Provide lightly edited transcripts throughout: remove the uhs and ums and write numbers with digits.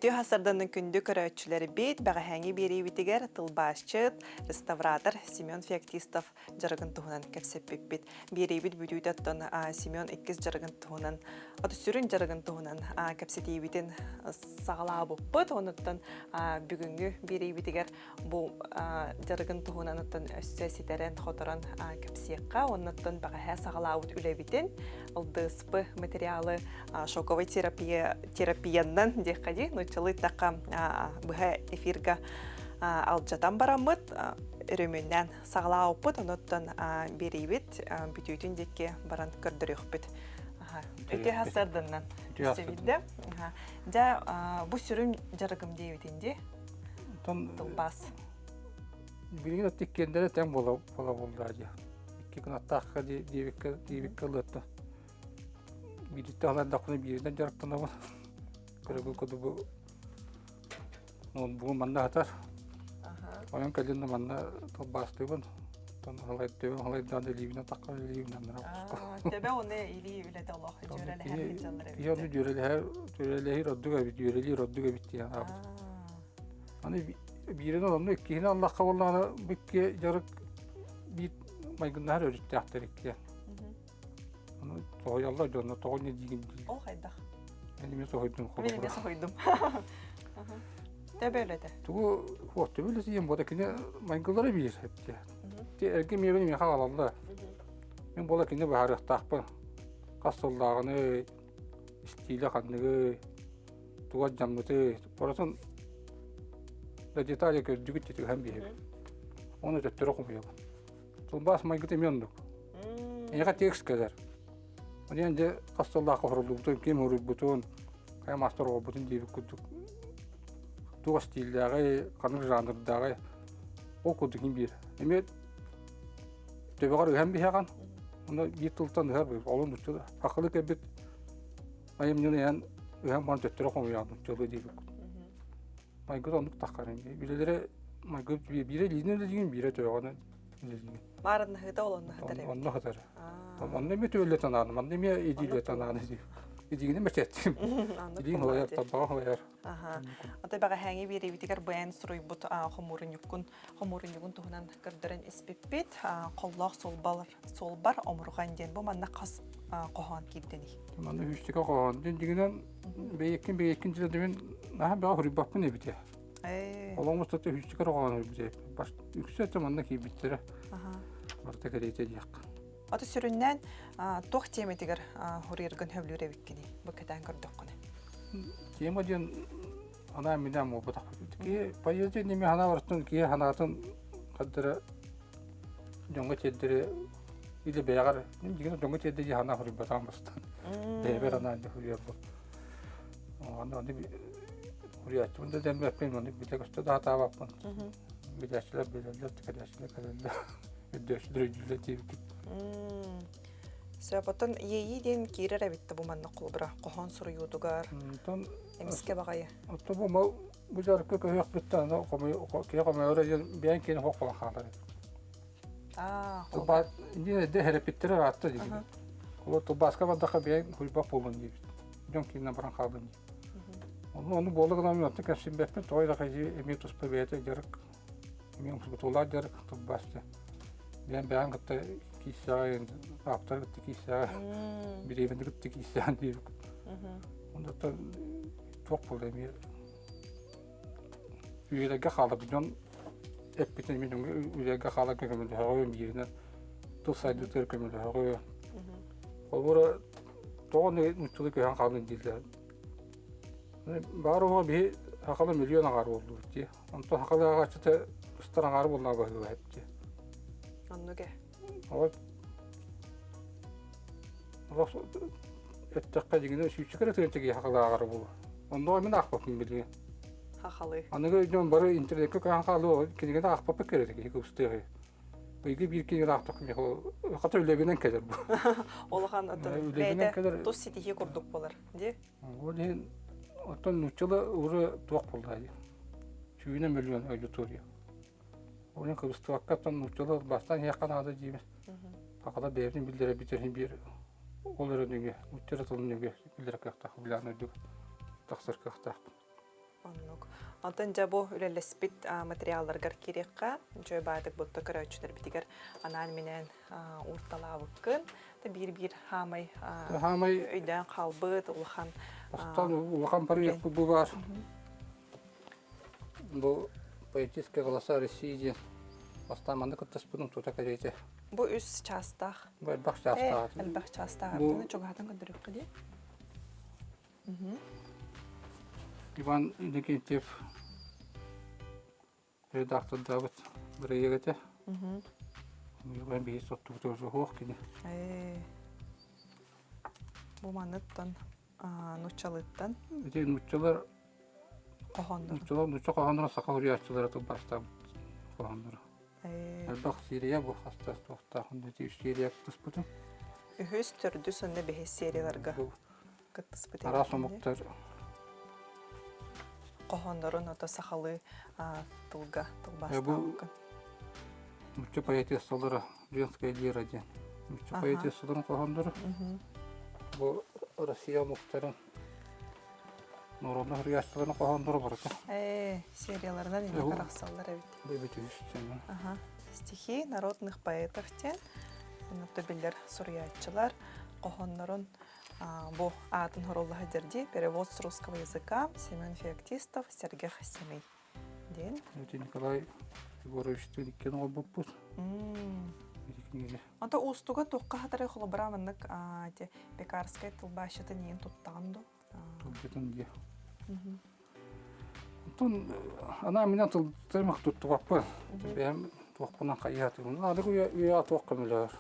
Үтүө хасарданын күндү көрөөччүлэрбит, бэҕэһээҥи биэриибитигэр тылбаасчыт, реставратор Семен Феоктистов дьарыгын туһунан кэпсэппиппит. Биэриибит бүтүүтэ оттон Семен иккис дьарыгын туһунан, ото сүрүн дьарыгын туһунан кэпсэтиибитин саҕалаабыппыт. Онуттан бүгүҥҥү биэриибитигэр бу дьарыгын туһунан оттон өссө ситэрэн-хоторон кэпсиэххэ. Оннуттан бэҕэһээ саҕалаабыт үлэбитин ЛДСП материалы шоковой терапия терапияннан диэххэ дии нууччалыы эттэххэ быһа эфирга алдьатан бараммыт өрөмүөннээн саҕалаабыппыт онуттан биэриибит бүтүүтүн диэки баран көрдөрүөхпүт. Үтүө сарсыарданнан сөбүйдэ. Дьэ бу сүрүн дьарыгым диэбитин дии. Тылбаас. Билигин от иккиэннэрэ тэҥ буола буола буолла дии. Икки кынаттаахха диэбиккэ диэбиккэ ылыатта. Биириттэн алардахпына бииринэн дьарыктанабын. Көрөгүн курдук бу ноутбугум манна сытар. Ойон кэлин да манна тылбаастыыбын. Оттон халайдыыбын, халайдаан илиибинэн таххан илиибинэн Төбө оны илии үлэтэ олох дьүөрэлэһэр дьаллар эбит. Киһи ону дьүөрэлэһэр, дьүөрэлэһэр ордук эбит, дьүөрэлиир ордук эбит диэн аабыт. Аны биирин онно иккиһин аллахха буоллаҕына бу икки дьарык биир майгыннаһар өрүттээхтэр иккиэн. Ону соһуйаллар дьонно тоҕо не диигин диир. Ол хайдах? Мен эмиэ соһуйдум Мен эмиэ соһуйдум. Төбө үлэтэ. Тугу вот төбө үлэтэ диэн буота кини майгылара биир эптэ. Ти эргэ миэбин миэхэ аҕалаллар. Мин буола кини быһаарыахтаахпын. Хас сыллааҕыны, истиилэ ханныгы, туга дьаммыты, барытын да детали көрдүгүт түһэн биэрэбин. Оны төттөрү хомуйабын. Тылбаас майгыта эмиэ оннук. Эйиэхэ текст кэлэр. Онон дьэ хас сыллаахха оһоруллубутун, ким уруйбутун, хайа маастар оҕорбутун диэбит курдук туох стиллээҕий, ханнык жанрдааҕый ол курдук иһин биир. Эмиэ төбөҕөр ыһан биһэҕин, онно биир тылтан ыһар олун сахалыы кэлбит айымньыны ыһан ыһан баран төттөрү хомуйаҕын нууччалыы диэбит Майгы оннук таххар үлэлэрэ майгы биирэ илиинэн үлэлиигин, биирэ төбөҕүнэн үлэлиигин. Маарыннаһыыта ол онно сытар эбит. Онно сытар. Онно эмиэ түөллэ танааны, манна эмиэ идиилэ танааны дии. Идиигини мөчөттүм. Илиин халайар, тарбаҕа халайар. Ата бэҕэһээҥи биэриибитигэр бэйэн суруйбут хомуурунньуккун хомуурунньугун туһунан көрдөрөн испиппит. Холлоох суолбар суолбар омурҕан диэн бу манна хас хоһоон киирдэний? Манна үстүкэ хоһоон. Дьиҥинэн бэйэккин бэйэккин дьиҥинэн наһаа бөҕө суруйбаппын эбитэ. Олоҕум устата үстүкэ хоһоон суруйбут Үксэ өттө манна киирбиттэрэ. Барыта кэриэтэ диэххэ. Аты сүрүннээн туох тиэмэтигэр суруйаргын сөбүлүүр эбиккиний? Бу кэтээн көрдөххүнэ. Тема диэн анаан минээн буолбатахпыт. Киһи поэзия диэн эмиэ санаа барытын киһи санаатын хардара дьоҥҥо тиэрдэри или бэйэҕэр дьиҥэр дьоҥҥо тиэрдэ дии санаа суруйбатаҕым бастаан. Бэйэбэр анаан дьэ суруйарбын. Аны аны суруйааччыбын да дэммэппин, аны билэ-көстө да сатаабаппын. Билээччилэр билэллэр, кэлээччилэр кэлэллэр. Өйдөөччүлэр өйдүүллэр диэбиккит. Сөп, оттон иэйии диэн киирэр эбит да бу маннык холобура хоһоон суруйуутугар эмискэ баҕайы. Оттон бу бу дьарыкка көһүөхпүттэн аны киһи хомойоро диэн бэйэҥ киһини хоһ холон хаалар эбит. Иннин эрдэ хэрэппиттэрэ ыраатта диибит. Олор тылбааска бардахха бэйэҥ хуйбах буолун диибит. Дьон киинэн баран хаалын диибит. Ону ону буола гынан мин оттон кэпсиммэппин, тоҕо да эмиэ туспа бэйэтэ дьарык, эмиэ умсугутуулаах дьарык тылбаас диэн. Бэйэм бэйэм кытта киирсэҕин, ааптары кытта киирсэҕин, бириэмэни кытта киирсэҕин диэбит. Онтон туох буолла эмиэ үйэлэргэ хаалар дьон эппитин эмиэ дьоҥҥо үйэлэргэ хааларга көмөлөһөҕүн бииринэн тыл сайдыытыгар көмөлөһөҕүн. Холобура тоҕо нууччалыы көһөн хаалын дииллэр. Баар оҕо биһи сахалы миллион аҕаар буоллубут дии. Онтон сахалы ааҕааччыта ыстар аҥаары буоллаҕа баһыылаһыт дии. Оннук ээ. Олох эттэххэ дьиҥинэн сүүсчэкэ эрэ тыһыынча киһи сахалыы ааҕара буолуо. Оннооҕор мин аахпаппын билигин. Сахалыы. Аныгы дьон бары интернеккэ көһөн хаалыа кинигэни аахпаппыт кэрэтэ киһи кыбыстыаҕай. Ыйга биир кинигэни аахтахха миэхэ хата үлэбинэн кэлэр бу. Улахан Үлэбинэн кэлэр. Тус ситиһии курдук буолар дии. Ол иһин оттон нууччалыы уже туох буолла дии. Сүүнэ миллион аудитория. Онон кыбыстыбакка оттон нууччалыы бастаан иһиэххэ наада диибин. Сахалар бэйэбитин биллэрэ иһин биир ол эрэ нөҥүө, нуучча эрэ тылын нөҥүө биллэрэ кыахтаах, билэҕин үрдүк тахсар кыахтаахпын. Оннук. Онтон дьэ бу үлэлэспит материалларгар киириэххэ, дьэ баатык бутта көрөөччүлэрбитигэр анаан-минээн уурталаабыккын. Биир-биир хаамай Хаамай өйдөөн хаалбыт улахан Бастаан улахан проект бу баар. Бу поэтическая голоса России диэн бастаан манна кыттыспытым тута кэриэтэ. Бу үс чаастаах. Бу элбэх чаастаах. Элбэх чаастаах. Бу чугаһатан көрдөрүөххэ дии. Иван Иннокентьев редактордаабыт бырайыак этэ. Иван биһи соттубут суох кини. Бу маныттан нууччалыттан Ити нууччалар хоһооннор. Нууччалар нуучча хоһоонноро саха суруйааччылара тылбаастаабыт хоһоонноро. Элбэх серия бу хаста туохтаах серия кыттыспытым. Үһүс, төрдүс уонна бэһис серияларга кыттыспыт Араас омуктар хоһооннорун ото сахалыы тылга тылбаастаабыккын. Нуучча поэтессалара Женская лира диэн. Нуучча поэтессаларын хоһоонноро. Бу Россия омуктарын норуодунай суруйааччыларын хоһоонноро барыта. Серияларынан инник арахсаллар эбит. Бу эбит үһүс Ага. Стихи народных поэтов диэн биллэр суруйааччылар хоһооннорун бу аатын хоруллаһа дии перевод с русского языка Семен Феоктистов Сергех Семей диэн. Это Николай Егоровичтыын иккиэн оҥорбуппут. Онто уустуга туохха хатары холобура маннык пекарскай тылбаасчытын иин туттаҕын ду? Тылдьытын дии. Онтон анаа минэ тылдьытым туттубаппын. Бэйэм туохпунан хайыһатыбын. Аныгы үйэҕэ туох көмөлөһөр?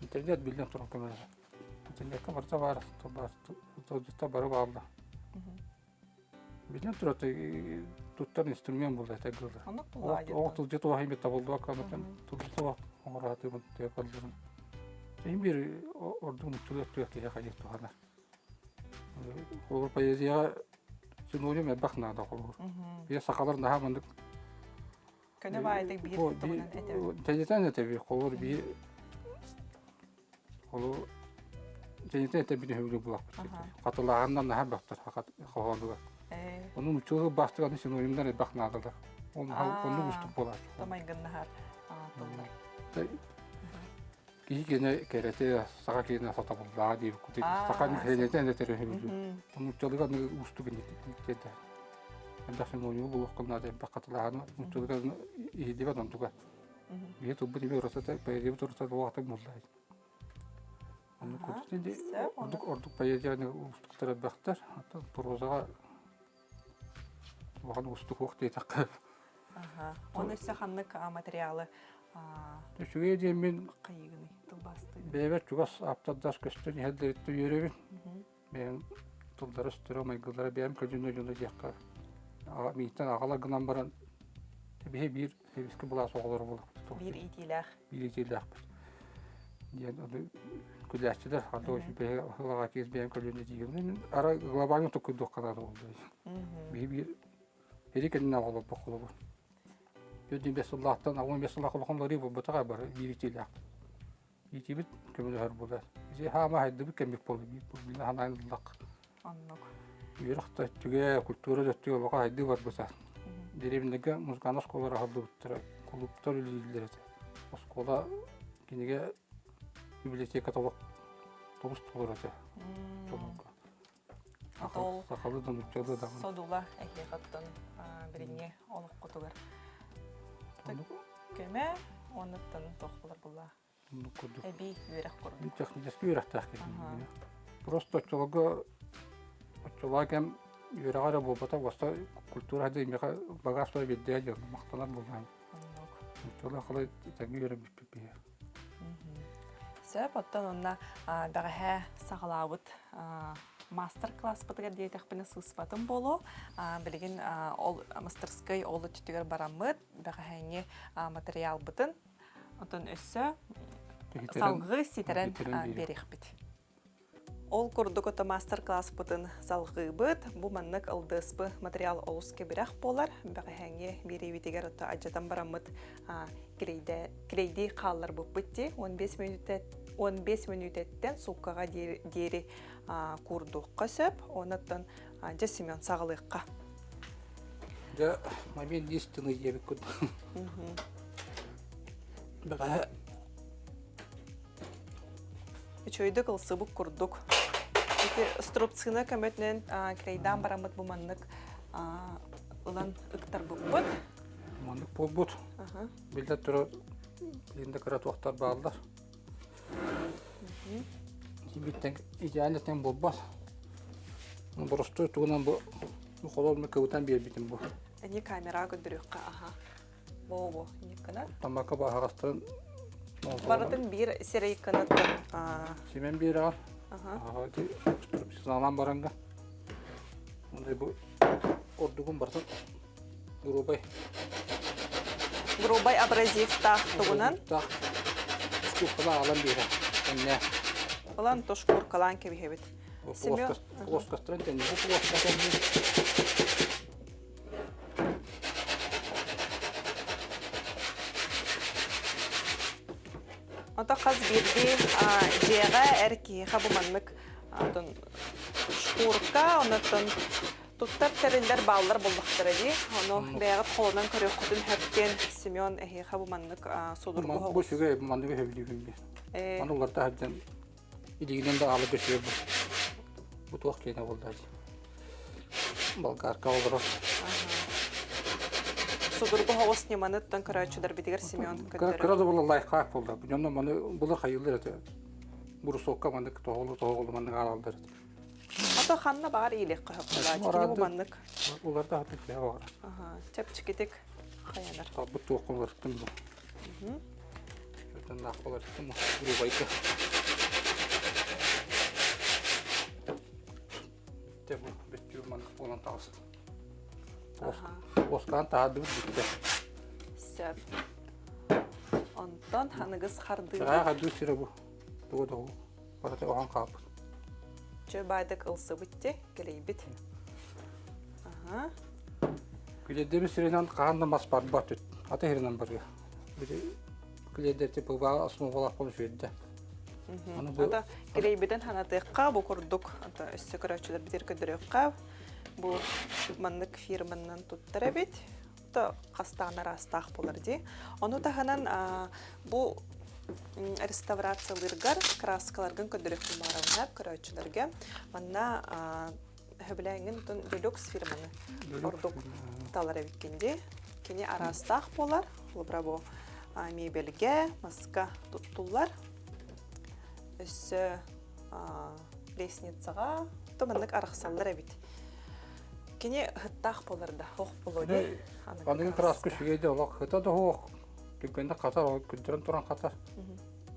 Интернет биллэн туран көмөлөһөр. Интернеккэ барыта баар, тылдьытта бары бааллар. Биллэн турар, туттар инструмент буолла этэ гылы. Оҕо тылдьыт оҕо табыллыбакка тылдьыт оҥораатыбын тыа Иһин биир ордук нуччалыы өттүгэр киһи хайыы туһанар. Холобур, поэзияҕа синоним элбэх наада холобур. Биир сахалар наһаа маннык Көнө баайдык биир туһунан этэбит. Тэнитэн этэбит. Холобур, биир холобур тэнитэн этэбит үһүбүлү булахпыт. Хатылааһыннан наһаа бөхтөр хоһоонугар. Ону нуччалыы бастык аны синонимнар элбэх наадалар. Оннук устук буолааччы. Томайгыннаһар тыллар. Киһи киэнэ кэрэтэ саха киэнэ сатабыллааҕа диэбит саха кэрэтэ этэр үһүбүт. Нууччалыга аны уустук инниктиэтэ. Элбэх синониму булуохха наада элбэх хатылааһыны нууччалыга иһиллибэт онтуга. Биһи тылбыт имэ ураты поэзиябыт ураты туохтан булла. Оннук курдук ордук поэзияны уустуктар элбэхтэр. Оттон прозаҕа улахан уустук уох диэтэххэ. Оны өссө ханнык материалы Үчүгэй диэн мин хайыгыный тылбаастыгын? Бэйэбэр чугас ааптардар көстөн иһэллэриттэн үөрэбин. Бэйэм тыллара өстөрө майгылара бэйэм көлүнэ дьоно диэххэ миигиттэн аҕала гынан баран биһи биир сэбиэскэй былаас оҕолоро буоллахпыт. Биир иитиилээх. Биир иитиилээхпит. Диэн ону күлээччилэр хата бэйэ киис бэйэм көлүнэ диигин. Ара глобально токуйдуохха наада буолла. Биһи биир Ити кэннэ оҕолорбут холобур. 45 сыллаахтан 65 сыллаах улахан уларыы буолбатаҕа бары биир итиилээхпит. Иитиибит көмөлөһөр буолар. Ити хаама хайдыбыт кэммит буолла биир билин ханаан ыллах. Оннук. Үөрэх да өттүгэ, культура да өттүгэ олоҕо хайдыы барбыта. Дэриэбинэлэргэ музыкальнай оскуолалар аһыллыбыттара, кулууптар үлэлииллэр этэ. Оскуола кинигэ библиотека толук тобус толору этэ. Толорго. Ол Сахалыы да нууччалыы даҕаны. Содула эһиэхэ оттон билиҥҥи олоххутугар көмө уоннаттан туох булар булла курдук. Эбии үөрэх курдук. Технический үөрэхтээх киһи. Просто оччолорго оччолоох кэм үөрэҕэ эрэ буолбата, уоста культура миэхэ багаж биэрдэ дьон махтанар буоллаҕым. Оччолоох халай тэҥҥэ үөрэммиппит биһи. Сөп, оттон онно бэҕэһээ саҕалаабыт мастер-класспытыгар диэтэхпинэ сыыспатым буолуо. Билигин ол мастерскай ол өттүгэр бараммыт, бэҕэһээҥҥи материалбытын оттон өссө салгыы ситэрэн биэриэхпит. Ол курдук ото мастер-класспытын салҕыыбыт. Бу маннык ЛДСП материал олус кэбирэх буолар. Бэҕэһээҥҥи биэриибитигэр ото адьатан бараммыт килэйдии хаалларбыппыт дии. 15 мүнүүтэ 15 мүнүүтэттэн сууккаҕа диэри куурдуохха сөп. Онон дьэ Семен саҕалыахха. Дьэ, момент истины диэбит курдук. Бэҕэһээ Үчүгэйдик ылсыбыт курдук. Ити струбцина көмөтүнэн клейдаан бараммыт бу маннык ылан ыктарбыппыт. Маннык буолбут. Биллэн турар, билин да кыра туохтар бааллар. Биттэн идеально тэҥ буолбат. Боростуой тугунан бу холуобунай кыбытан биэрбитим бу. Эни камераҕа көрдөрүөххэ аха. Боо-боо инниккына. Тамака баһаҕастарын Барытын биир сирэй кынаттан Симэн биэрэҕэр. Аха ити сыналаан баранга. Ондай бу ордугун барытын грубай. Грубай абразивтаах тугунан? Шкуркалаан алан биэрэ. Эмне. Ылан то шкуркалаан кэбиһэбит. Плоскостарын тэнни. Бу плоска тэнни. Ото хас биирдии дьиэҕэ эр киһиэхэ бу маннык шкурка, оннуттан туттар тэриллэр бааллар буоллахтара дии. Ону бэйэҕит холонон көрүөххүтүн сөп диэн Семен эһиэхэ бу маннык судургу Бу сүгэ манныгы сөбүлүүбүн би. Маны уларта сылдьан илиигинэн да аалык үчүгэй бу. Бу туох киэнэ буолла Болгарка олорор. Судургу соҕус ньыманыттан көрөөччүлэрбитигэр Семен көрдөрөр. Кыра да була лайхаах буолла. Дьонно маны булар хайыллар этэ. Бурусокка маннык тоһоҕолу тоһоҕолу маннык аалаллар этэ. Ото ханна баар иилиэххэ хөп Кини бу маннык. Уларда хатык бэһэ баҕар. Чэпчэкитик хайанар. Талбыт туоххун уларыттым бу. Өтөн уларыттым грубайга. Те бу бүттүүр маннык буолан таҕыста. Оскаан таһаардыбыт бүттэ. Сөп. Онтон аныгыс хардыы. Саҕа хардыы сирэ бу. Тугу да барыта оһон хаалбыт. Чө баайдык ылсыбыт те кэлэйбит. Аха. Күлэддэбит сиринэн хаһан да мас барбат ата сиринэн барыа. Күлэддэти быба основалаах буолан сүрдэ. Ата килэйбитин ханатыахха бу курдук ата өссө көрөөччүлэр битир көрдөрүөххэ бу маннык фирманнан туттар эбит то хастаан араастаах буолар дии. Ону таһынан бу реставрациялыыргар краскаларгын көрдөрүөхпүн баҕарабын көрөөччүлэргэ. Манна сөбүлээҥҥин отон делюкс фирманы ордук талар эбиккин дии. Кини араастаах буолар. Холобура бу мебельгэ, маска туттуллар. Өссө лестницаҕа то маннык арахсаллар эбит. Кини ыһыттаах буолар да, ох буолуо дии. Аныгы краска үчүгэй да олох хыта да суох. Түргэнник хатар, ол күндүрэн туран хатар.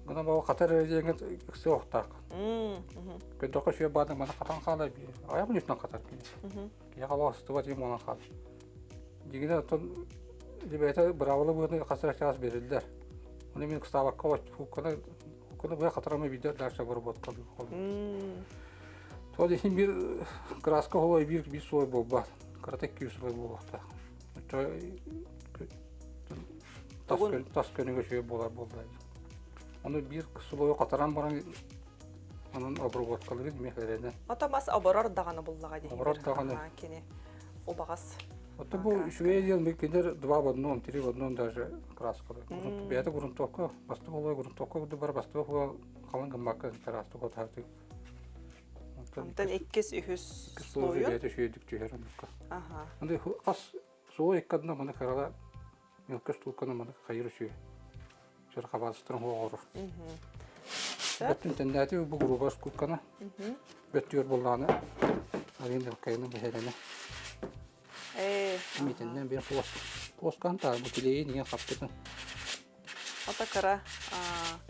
Гына бу хатар диэҥҥэ ыксы охтаах. Көдөхө сүө баадын маны хатан хаалар бии. Айах мүнүүтүнэн хатар кини. Киһи халаах ыстыбат им буолан хаалар. Дьиҥинэн оттон бэйэтэ быраабыла быһыытынан хас эрэ чаас бериллэр. Ону мин кыстаабакка хукканы хукканы быа хатарама биирдэ дальше обработкалыы Сол иһин биир краска холой биир биир слой буолбат. Кырата икки слой буолуохтаах. Тас көнүгө үчүгэй буолар буолла. Ону биир слойу хатаран баран онон обработкалыыр эмиэ эрэнэ. Ото мас оборор даҕаны буллаҕа дии. Оборор даҕаны. Кини убаҕас. Ото бу үчүгэй диэн кинилэр два в одном, три в одном даже краскалар. Бэйэтэ грунтовка, бастык олой грунтовка курдук бар, бастык халыҥ гыммакка краска таһытыы. Онтон иккис, үһүс слойун. Бэйэтэ үчүгэйдик түһэр оннукка. Анда хас суол иккадына маны карала мелко штуканы маны хайыр үчүгэй. Шыр хабаастарын хоҕорор. Бөттүн тэннээти бу грубо скупканы. Бөттүгэр боллааны арыын мелкайны бэһэрэне. Митиннен бир хвост. Хвосткан таа бу килейин иген хаппытын. Ото кыра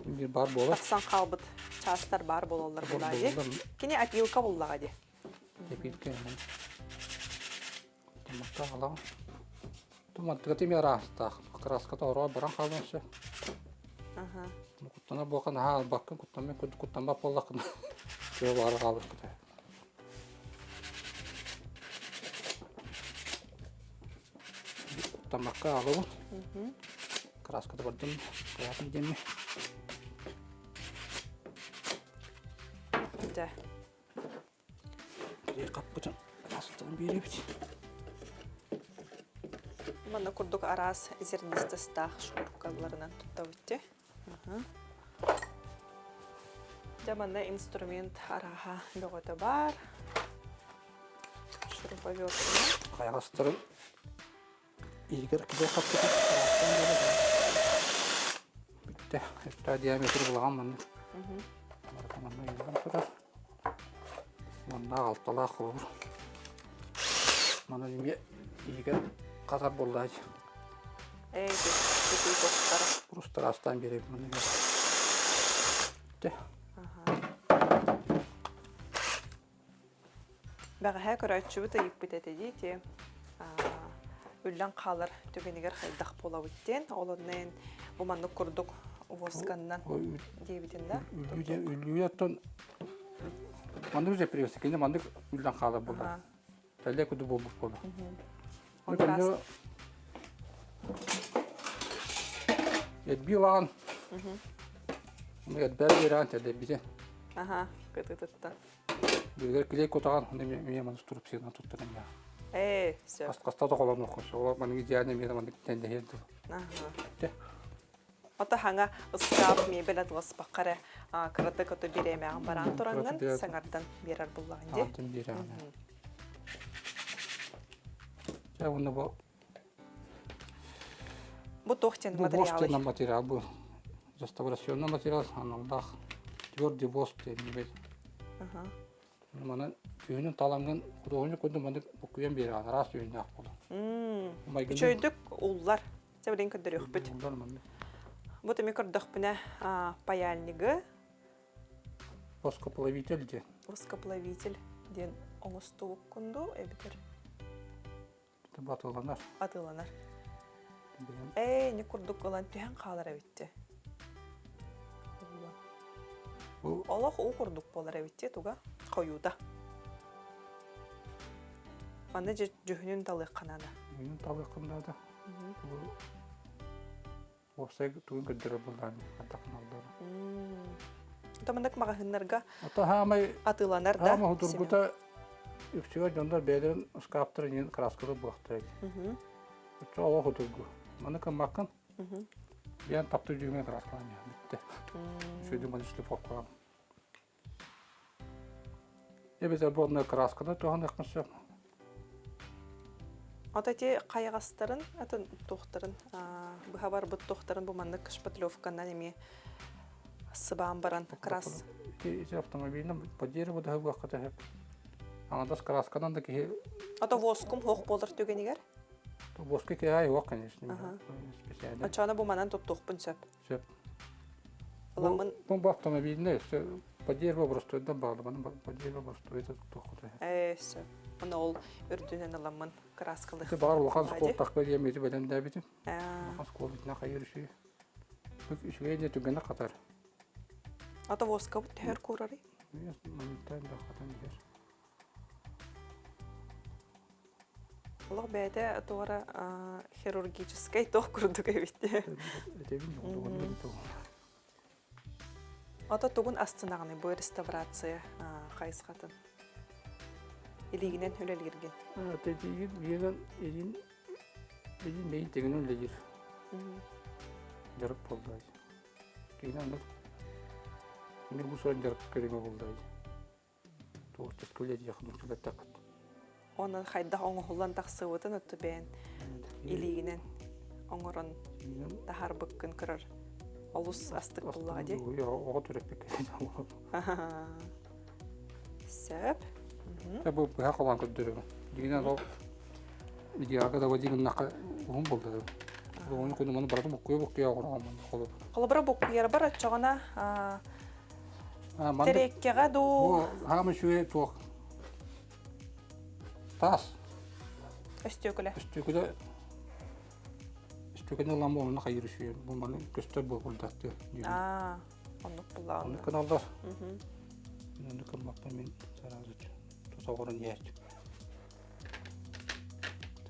бир бар буолар. Тахсан хаалбыт чаастар бар буолаллар булаа дии. Кини опилка буллаҕа дии. Опилка Тумакка хаалаҕын. Туматтыга тимир араастаах. Краската ороо баран хаалан сөп. Куттана буока наһаа албаккын, куттаммын куттаммат буоллаххына, кыа баара хаалыаххыта. Куттаммакка аалабын. Краската бардым, кыраатын диэмми. Дьэ. Хаппытын астан биэрэбит. Манна курдук араас зернистостаах шкуркаларынан туттабыт Дьэ манна инструмент арааһа бөҕөтө баар. Шуруповертканы. Хайаҕастарын иһигэр киһи хаппыта бүттэ. Өттө диаметр булаҕан маннык. Барыта манна ыйыллан турар. Манна алталаах холобур. Манан эмиэ иһигэр хатар буоллаачы. Ээ, ити костара. Рустар астаан биэрэбин манна. Тэ. Бэҕэһээ көрөөччүбүт ыйыппыт этэ дии ити үллэн хаалар түгэнигэр хайдах буолабыт диэн. Ол онно эн бу маннык курдук восканнан диэбитин да. Үллүүтэ оттон маннык же привез кини маннык үллэн хаалар буолар. Тэллэй курдук буолбут буолар. Эрбии ылаҕын. Эрбээ биэрэҕин тэллэйбитин. Аха, кытытыттан. Быыгар клей кутаҕын, эмиэ маны турупсиянан туттаран яа. Ээ, сөп. Хаста да холонуохха сөп. Маннык идеально эмиэ маннык тэндэһиэн дыл. Аха. Ото хаҥа ыскаап мебель атыласпакка эрэ кыратык ото бириэмэҕин бараан тураҥҥын саҥардан биэрэр буллаҕын дии. Саҥардан биэрэҕин. Дьэ уонна бу Бу туох диэн Бу бос материалый? диэн материал бу. Реставрационный материал аналлаах твердый бос диэн бил. Манан түүнүн талаҥҥын худуоһунньук курдук маннык буккуйан биэрэҕин араас түүннээх буолар. Үчүгэйдик уллар. Чэ билигин көрдөрүөхпүт. Уллар маннык. Бу тэми көрдөхпүнэ паяльнигы Воскоплавитель диэн. Воскоплавитель диэн оҥостубуккун дуу эбэтэр Атыыланар. Атыыланар. Ээ, ини курдук ылан түһэн хаалар эбитти. Олох уу курдук буолар эбитти туга хойуута. Манна дьүһүнүн талыахха наада. Дьүһүнүн талыахха наада. Уопсай тугун көрдөрөр буоллаҕын хайдах гыналлар. Таманнык маҕаһыыннарга Ата хаамай атыыланар да. Хаама худургута үксүгэр дьоннор бэйэлэрин ыскааптарын иһин краскалар буолуохтара эти. Оччо олох худургу. Маны кыммаккын. Биэн таптыр дьүҥҥэ краскалаан бүттэ. Үчүгэйдик маны шлифовкалаан. Эбэтэр бу онно красканы туһаныаххын сөп. Ото ити хайаҕастарын, атын туохтарын, быһа барбыт туохтарын бу маннык шпатлевканан эмиэ сыбаан баран крас. Ити, ити автомобильном по дереву да сөп. Аҥардас красканан да киһи... Ото воскум хоох буолар түгэнигэр? Воска киһи айуох, конечно. Специально. Оччоҕуна бу манан туттуохпун сөп. Сөп. Ыламмын Бу бу автомобильный өссө по дереву боростуойдан баҕалабаны по дереву боростуой туоххута. Ээ, сөп. Оны ол үрдүнэн ыламмын кырааскалыах. Ити баҕар улахан сколтахка диэн ити бэлэмнээбитим. Улахан скол итинэ хайыр үчүгэй. Үчүгэй диэн түгэнэ хатар. Ата воскабыт төһөр куурарый? Моментально да хатан иһэр. Олох бэйэтэ туора хирургическай туох курдук эбит. Ото тугун астынаҕыный бу реставрация хайысхатын? Илиигинэн үлэлииргин. Тэтиигин биирэн илин илин бэйин тэҥинэн үлэлиир. Дьарык буолла. Киһини оннук мин бу суон дьарык көрүҥэ буолла. Творческай үлэ диэх нууччалаттаххыт. Онон хайдах оҥоһуллан тахсыбытын отту бэйэн илиигинэн оҥорон таһаарбыккын көрөр олус астык буоллаҕа дии. Оҕо төрөппүккэ. Сөп. Бу быһа холоон көрдөрөбүн. Дигинэн ол идеалга да вадигыннахха уһун буолла. Ону күнү маны барытын буккуйа-буккуйа оҥороҕун холобур. Холобура буккуйарбар оччоҕуна Тэриэккэҕэ дуу? Хаам үчүгэй туох таас. Өстүөкүлэ. Өстүөкүлэ өстүөкүлэ ылан онно хайыр үчүгэй. Бу маны көстөр буолбурдатты. Аа, оннук буллаҕына. Оннук гыналлар. Оннук гыммаппын мин сразу тосоҕорун иһээччи.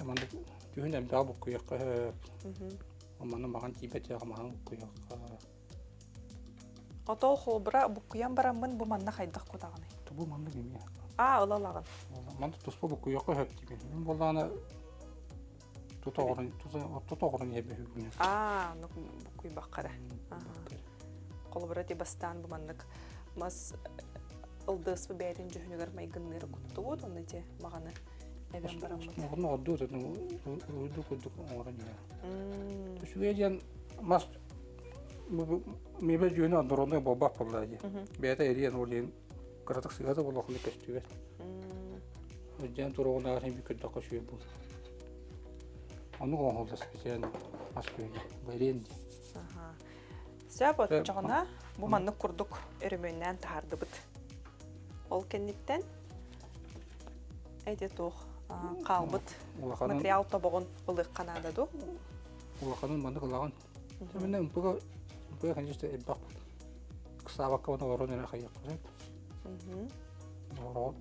Маннык түүн элбэҕи буккуйахха сөп. Манна маҕан тиийбэтэх маҕан буккуйахха. Ото холобура буккуйан бараммын бу манна хайдах кутаҕыный? Бу маннык эмиэ. Аа, ыла ылаҕын. Манна туспа буккуйуохха сөп диибин. Мин буоллаҕына Тута оҕорон тута оҕорон иһэбэ Аа, оннук буккуйбакка эрэ. Холобура ти бастаан бу маннык мас ылдыаспы бэйэтин дьүһүнүгэр майгынныыр куттубут, онно ити маҕаны эбэн бараммыт. Оҕону ордуу уруйду курдук оҥорон иһэр. Үчүгэй диэн мас мебель дьүһүнэ однородный буолбат буолла дии. Бэйэтэ эриэн ол иһин кыратык сыһыата буолуоххуна көстүбэт. Дьэн туругунааҕар иһин көрдөххө үчүгэй буолар. Ону оҥоһулла специально мас күөнэ. Бэриэн дии. Сөп оччоҕуна бу маннык курдук өрөмүөннээн таһаардыбыт. Ол кэнниттэн эти туох хаалбыт материал тобоҕун ылыахха наада дуу? Улаханын маннык ылаҕын. Мин ымпыга ымпыга конечно элбэх ыксаабакка уонна олорон эрэ хайыахха сөп. Олорон.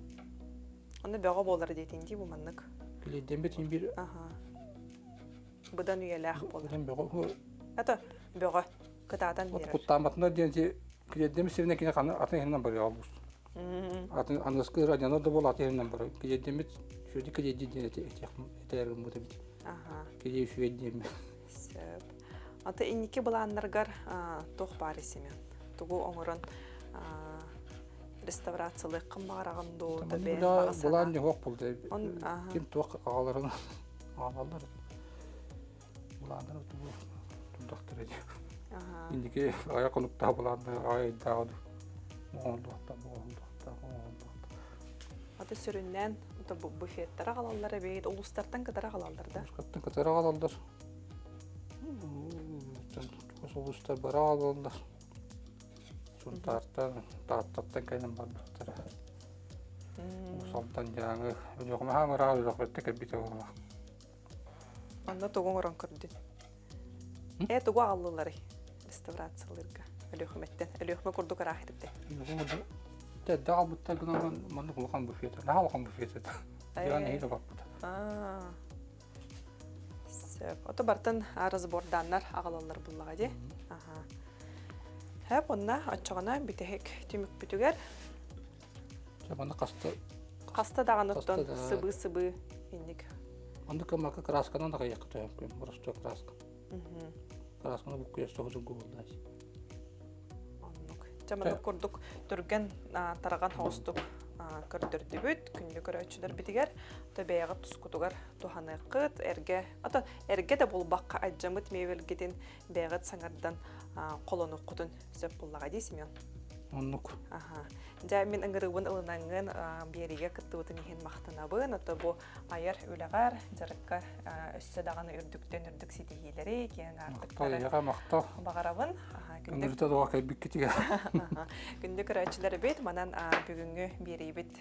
Онно бөҕө буолар диэтиҥ дии бу маннык. Килиэйдэммит иһин биир Быдан үйэлээх буолар. Быдан бөҕө. Это бөҕө кытаатан биэрэр. Куттааматына диэн килиэйдэммит сиринэн кини ханы атын иһинэн барыаҕа буус. Атын аныгыскы ыраадьана да буол атын иһинэн барар. Килиэйдэммит үчүгэйдик килиэйдии диэн этээр гыммыт эбит. Килиэй үчүгэй диэммит. Сөп. Ата инники былааннаргар туох баар Семен? Тугу оҥорон реставрациялыаххын баҕараҕын дуу? Былаан дьоһуох булда. Ким туох аҕаларын аҕалаллар. Былааннар тугу турдахтара дии. Инники айа конуктаах былааннар ай айдааҕы оҥоһуллуохтаах, оҥоһуллуохтаах, оҥоһуллуохтаах. Аты сүрүннээн буфеттары аҕалаллар эбит, улуустартан кытары аҕалаллар да? Улуустартан кытары аҕалаллар. Улуустар бары аҕалаллар. Сунтаартан, Тааттаттан кэлэн барбыттара. Уус-Алдан Дьааҥы, Өлүөхүмэ хаамыраҕа Өлүөхүмэттэн кэлбитэ буолла. Онно тугу оҥорон көрдүн? Ээ, тугу аҕаллыларый реставрациялыырга Өлүөхүмэттэн? Өлүөхүмэ курдук ыраах ирдэ. Эрдэ аҕалбыттар гынан маннык улахан буфет. Наһаа улахан буфет этэ. Дьон эһиги да баппыта. Сөп. Ото бартын разбордааннар аҕалаллар буллаҕа дии. Аха. Хэп онна оччоҕуна бүтэһик түмүкпүтүгэр Чэ, манна хаста хаста даҕаны оттон сыбыы-сыбыы инник. Оннук мака красканан да хайыахха төһөм боростуой краска. Красканы буккуйа соһудун буоллаачы. Оннук. Дьэ, маннык курдук түргэн тарҕан соҕустук көрдөрдүбүт күндү көрөөччүлэрбитигэр то бэйэҕит тускутугар туһаныаххыт эргэ ото эргэ да булбакка алдьаммыт мебелгитин бэйэҕит саҥардан холонуоххутун сөп буллаҕа дии Семен. Оннук. Аха. Дьэ, мин ыҥырыыбын ылынаҥҥын биэриигэ кыттыбытын иһин махтанабын. Ото бу айар үлэҕэр, дьарыккар өссө даҕаны үрдүктэн үрдүк ситиһиилэри, киэҥ аартыктары махтал. Баҕарабын. Күндү доҕор кэлбиккитигэр. Күндү көрөөччүлэрбит, манан бүгүҥҥү биэриибит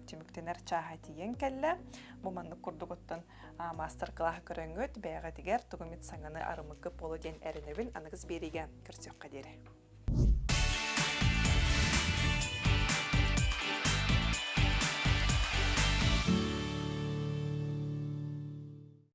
түмүктэнэр чааһа тиийэн кэллэ. Бу маннык курдук оттон маастар-кылааһы көрөҥҥүт, бэйэҕитигэр тугу эмит саҥаны арымыккыт буолуо диэн эрэнэбин. Аныгыс биэриигэ көрсүөххэ диэри.